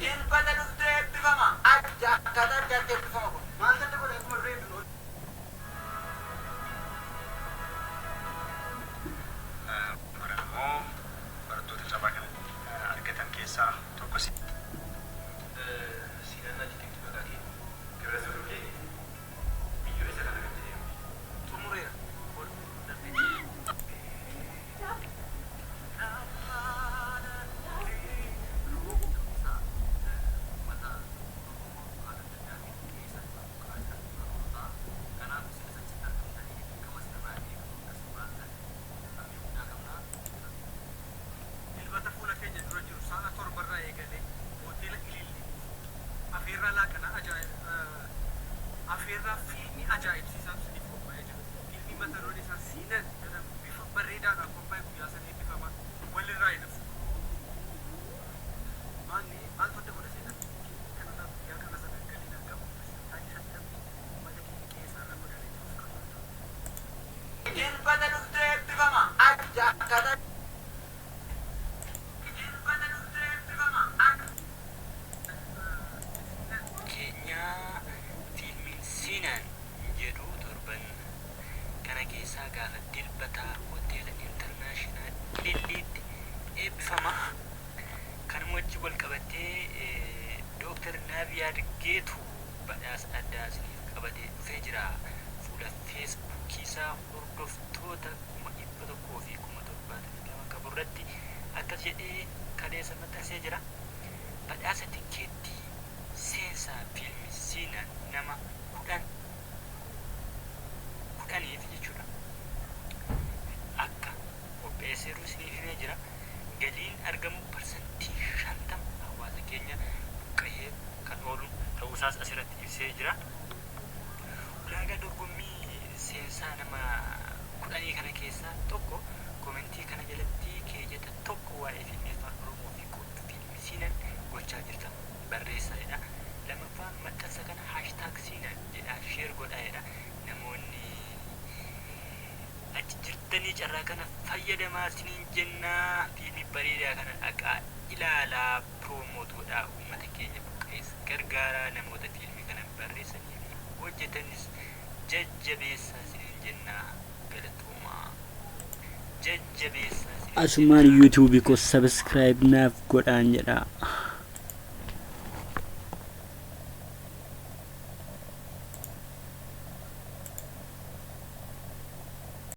Dilbata dhuftu eebbifama. Adda akkaataa addaatti eebbifama kun. Maaltu adda godha akkuma duree eebbifama? Barana immoo barattoota carraa kana argatan keessaa tokko si. Siinaan ajitti maqaa kee Gibira Suluukee biyyoo isa kana kan jedhee xumureera ol darbee. Dilbata fuula keenya dura jiru sa'a 7:00 irraa eegalee Hoteela Ililliitti afeerraa laaqanaa afeerraa fiilmii ajaa'ibsiisaatu isiniif qophaa'ee jira. Fiilmii mata dureen isaa Siinan jedhamu bifa bareedaadhaan qophaa'e guyyaa sana eebbifama. Walirraa hin hafu. Maanni maaltu adda godha seetan? Fiilmii kanarraa guyyaa kana sana galiin argamu parsantaan shantamni uummata keenya qe'ee isaarraa godaanee jiruuf kan oolu ta'a. Dilbata dhuftu eebbifama. Adda akkaataa. Dilbata dhuftu eebbifama. Adda. Keenyaa fiilmiin Siinaan jedhu torban kana keessaa gaafa Dilbataa Hoteela Intarnaashinaal Ililliitti eebbifama. Kanuma wajjin wal qabatee Dooktar Naabiyaad Geetuu badhaasa addaa isiniif qabatee dhufee jira. Fuula Feesbuukii isaa hordoftoota 172,000 qabu irratti akkas jedhee kaleessa maxxansee jira. Badhaasa tikkeettii seensaa fiilmii Siinaan nama 10 kudhaniif jechuudha akka qopheesseeru isiniif himee jira. Galiin argamu parsantii 50 hawaasa keenya buqqa'eef kan oolu ta'uusaas asirratti ibsee jira. Ulaagaa dorgommii seensaa nama kudhanii kana keessaa tokko komentii kana jalatti keeyyata tokko waa'ee fiilmii Afaan Oromoo fi qophii fiilmii Siinan gochaa jirtan barreessaa jedha. Lammaffaa maxxansa kana hashtag Siinan jedhaa share godhaa jedha. Namoonni achi jirtanii carraa kana fayyadamaa isiniin jenna. Fiilmii bareedaa kana dhaqaa ilaalaa promote godhaa uummata keenya buqqa'es gargaaraa namoota fiilmii kana barreessanii fi hojjetanis jajjabeessaa isiniin jenna galatoomaa. Jajjabeessaa isiniin Asumaan jenna. YouTube koo subscribe naaf godhaan jedha.